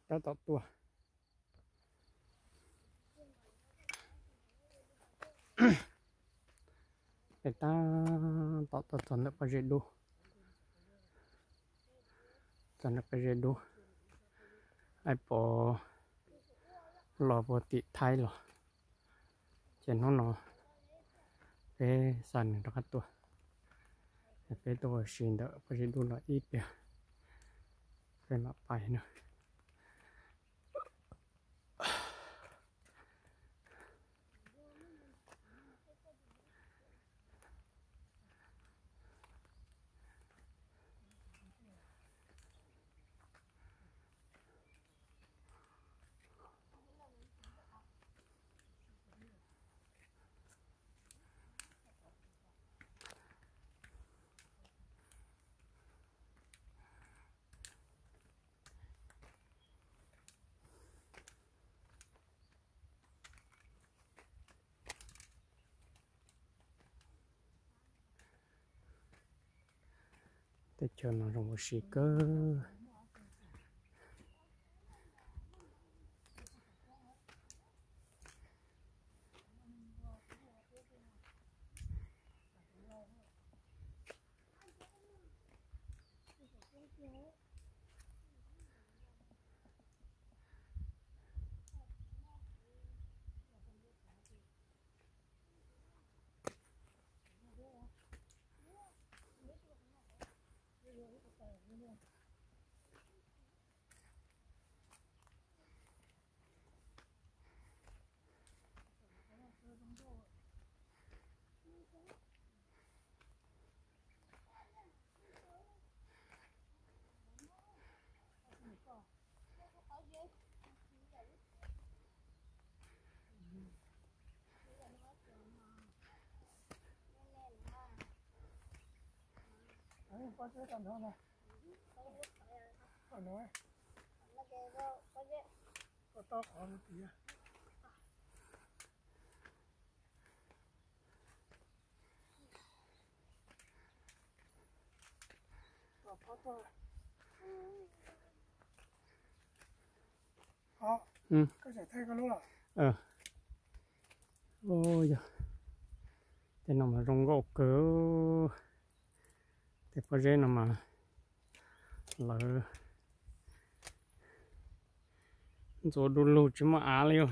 ເຈົ້າຕອບຕົວ ເປັນຕາຕອບຕົວ ສອນເດີປະເຈດູ ສອນເດີປະເຈດູ ໄອປໍລໍປົກກະຕິໄທລອ ເຈັນໂນເນາະ ເປສານໜຶ່ງຕະກັດຕົວ ເປໂຕຊິນເດີປະເຈດູລອອີເປຍ ເປັນມາໄປເນາະ. Tết Chơ nó rồng có xì cơ. Ơ. Ơ. Ôi giời. Tết nó mà rông gỗ cớ. Tết có dễ nó mà lỡ. Rồi đu lù chứ mà á liu.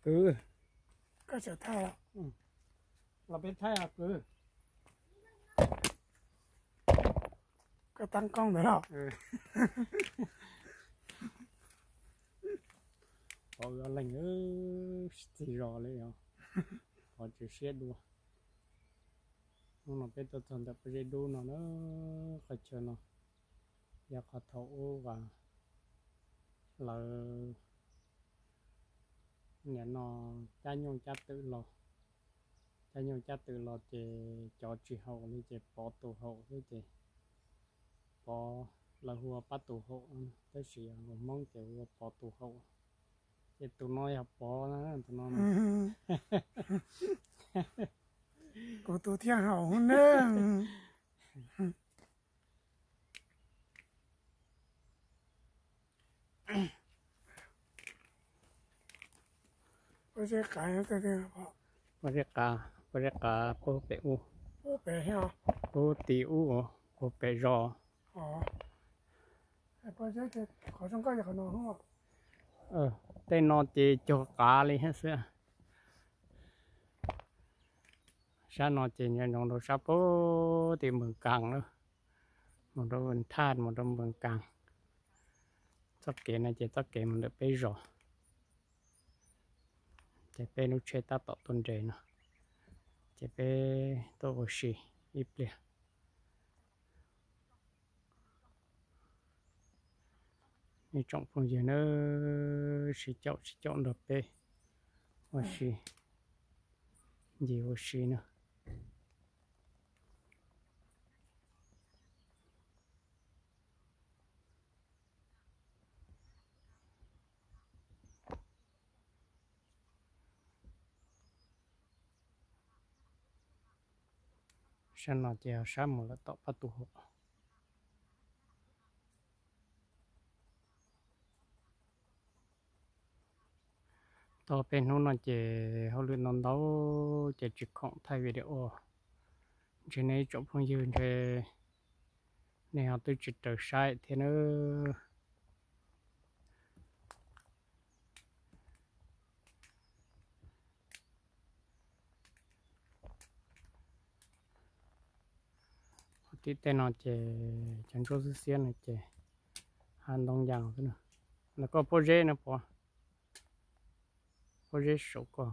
Cứ. Có sở thai ạ. Ừ. Là bên Thái à, cứ. Có tăng công nữa đó. Ừ. Có ưa lành ư, thì rõ lấy đó. Có chữ siết đua. Nó biết tôi toàn tập cái đu nó nữa, khỏi chờ nó. ຢາກຂໍໂທດວ່າ ລາວ ແນວນອນ ຈະຍົງຈະຕື່ລາວ ຈະຍົງຈະຕື່ລາວ ເຈ ຈໍຈີເຮົານີ້ ເຈ ປໍຕູເຮົານີ້ ເຈ ປໍ ລາວ ຫົວປາຕູເຮົາ ແຕ່ຊິເອົາມົ້ງ ເຈ ຫົວປາຕູເຮົາ ເຈ ຕູນ້ອຍເຮົາ ປໍນະ ຕູນ້ອຍ ອືມ ກູຕູທຽງເຮົາເດີ. ປະເທດກາງ ປະເທດກາງ ປະເທດກາງ ໂປເປອູ ໂປເປຫຍັງ ໂປຕີອູ ໂປເປຢໍ ອໍ ປະເທດ ເຂົາຕ້ອງການຢາກເຂົານອນ ເອີ ແຕ່ນອນເຈ ຈໍກາລີເຮັດເສືອ ຊານອນເຈ ຍອງໂດຊາໂປ ທີ່ເມືອງກາງເດີ. ມອນໂດເປັນທາດ ມອນໂດເມືອງກາງ ຊອກເກນນະ ເຈ ຊອກເກນ ມັນເດີເປໂຈ ເຈເປນຸເຊຕາໂຕະຕົນເດເນາະ ເຈເປໂຕໂອຊີ ອີເປຍ ນີ້ຈອງພົງເຢີເນີ ຊີເຈົ້າ ຊີເຈົ້າ ເດີເປໂອຊີ ເຢໂອຊີເນາະ. Sân no ces hao sáp mus lawm tom pab tug hauv. Tos peb hnub no ces hauj lwm ntau ntau ces tsis khoom thaij video. Ntshe nej ib tsoom phooj ywg ntshe nej ho twb tsis raws saib thiab nawb. Qhov tim tej no ces cov ntsuab xwb xiab no ces hav ntoo yas xwb na. Lawv kuj pob zeb na, pob, pob zeb saum kuj